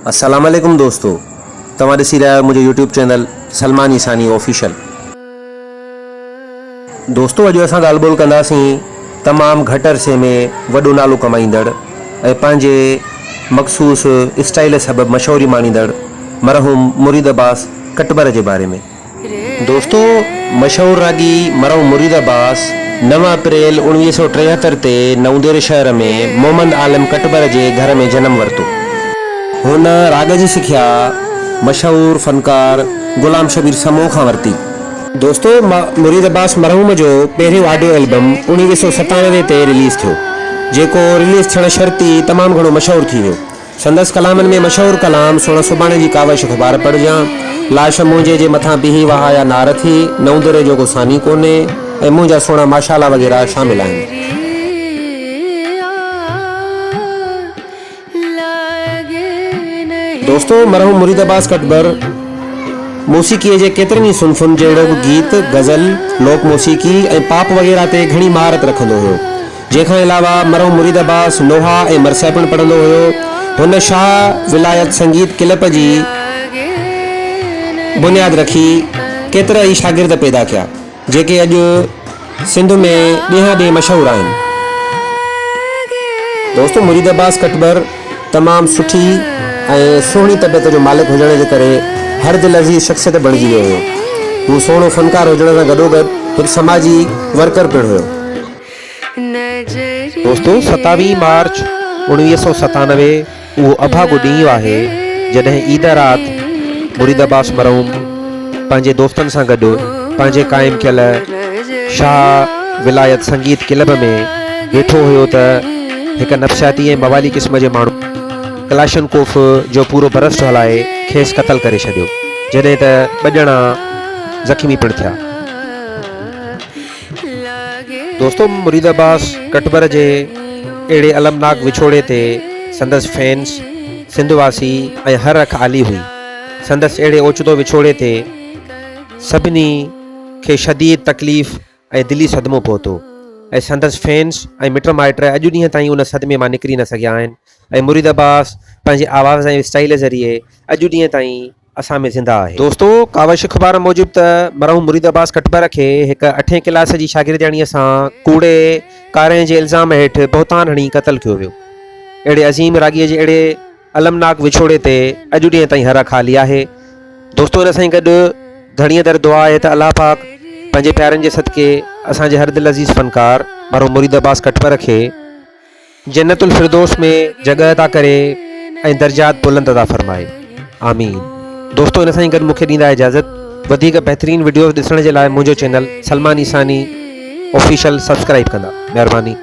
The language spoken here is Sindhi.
السلام عليڪم دوستو توهان ڏسي رهيا آهيو منهنجو YouTube channel Salman Isani official. دوستو اڄ اسان ڳالهه ٻولهه ڪنداسين تمام گهٽ عرصي ۾ وڏو نالو ڪمائيندڙ ۽ پنهنجي مخصوص اسٽائيل سبب مشهوري ماڻيندڙ مرحوم مريد عباس ڪٽبر جي باري ۾. دوستو مشهور راڳي مرحوم مريد عباس نو اپريل 1973 تي نئون ديري شهر ۾ محمد عالم ڪٽبر جي گهر ۾ جنم ورتو. هن راڳ جي سکيا مشهور فنڪار غلام شبير سمون کان ورتي. دوستو مريد عباس مرحوم جو پهريون آڊيو البم 1997 تي رليز ٿيو جيڪو رليز ٿيڻ شرط ئي تمام گهڻو مشهور ٿي ويو. سندس ڪلامن ۾ مشهور ڪلام سڻ سڀاڻي جي ڪاوش اخبار پڙهجان، لاش منهنجي جي مٿان بيهي وهايا نار ٿي، نئون دري جو ڪو ثاني ڪونهي ۽ منهنجا سهڻا ماشاءالله وغيره شامل آهن. دوستو مرحوم مريد عباس ڪٽبر موسيقيء جي ڪيترن ئي صنفن جهڙوڪ گيت، غزل، لوڪ موسيقي ۽ پاپ وغيره تي گهڻي مهارت رکندو هيو. جنهن کان علاوه مرحوم مريد عباس نوحا ۽ مرثيا پڻ پڙهندو هيو. هن شاهه ولايت سنگيت ڪلب جي بنياد رکي ڪيترا ئي شاگرد پيدا ڪيا، جيڪي اڄ سنڌ ۾ ڏينهان ڏينهن مشهور آهن. دوستو مريد عباس ڪٽبر تمام سٺي ۽ سهڻي طبيعت جو مالڪ هجڻ جي ڪري هر دلعزيز شخصيت بڻجي ويو هيو. هو سهڻو فنڪار هجڻ سان گڏوگڏ هڪ سماجي ورڪر پڻ هيو. دوستو ستاويهه مارچ 1997 اهو اڀاڳو ڏينهن آهي جڏهن عيد رات مريد عباس مرحوم پنهنجي دوستن سان گڏ پنهنجي قائم ڪيل شاهه ولايت سنگيت ڪلب ۾ ويٺو هيو ته هڪ نفسياتي ۽ موالي قسم جي ماڻهو ڪلاشنڪوف جو پورو برسٽ هلائي کيس قتل ڪري ڇڏيو جڏهن ته ٻه ڄڻا زخمي پڻ ٿيا. دوستو مريد عباس ڪٽبر جي اهڙي المناڪ وڇوڙي تي سندس فينس، سنڌ واسي ۽ هر اک آلي هئي. سندس اهڙي اوچتو وڇوڙي تي سڀني کي شديد تڪليف ۽ دلي صدمو پهتو ۽ سندس فينس ۽ مٽ مائٽ اڄ ڏينهن تائين ان صدمي مان نڪري نه سگهيا آهن ۽ مريد عباس پنهنجي آواز ۽ اسٽائيل ذريعي اڄ ڏينهن تائين اسان ۾ زنده آهي. دوستو ڪاوش اخبار موجب ته مرحوم مريد عباس ڪٽبر کي هڪ اٺين ڪلاس جي شاگردياڻيء سان ڪوڙي ڪارنهن جي الزام هيٺ بهتان هڻي قتل ڪيو ويو. اهڙي عظيم راڳيء جي اهڙي المناڪ وڇوڙي تي اڄ ڏينهن تائين هر اک آلي آهي. دوستو ان سان ئي گڏ ڌڻيء در دعا آهي ته الله پاڪ پنهنجي پيارن جي صدقي اسان جي هر دلعزيز فنڪار مرحوم مريد عباس ڪٽبر کي جنت الفردوس ۾ جڳهه عطا ڪري ۽ درجات بلند عطا فرمائي آمين دوستو ان سان ئي گڏ مونکي ڏيندا اجازت وڌيڪ بهترين وڊيوز ڏسڻ جي لاء منهنجو channel Salman Isani official subscribe ڪندا مهرباني.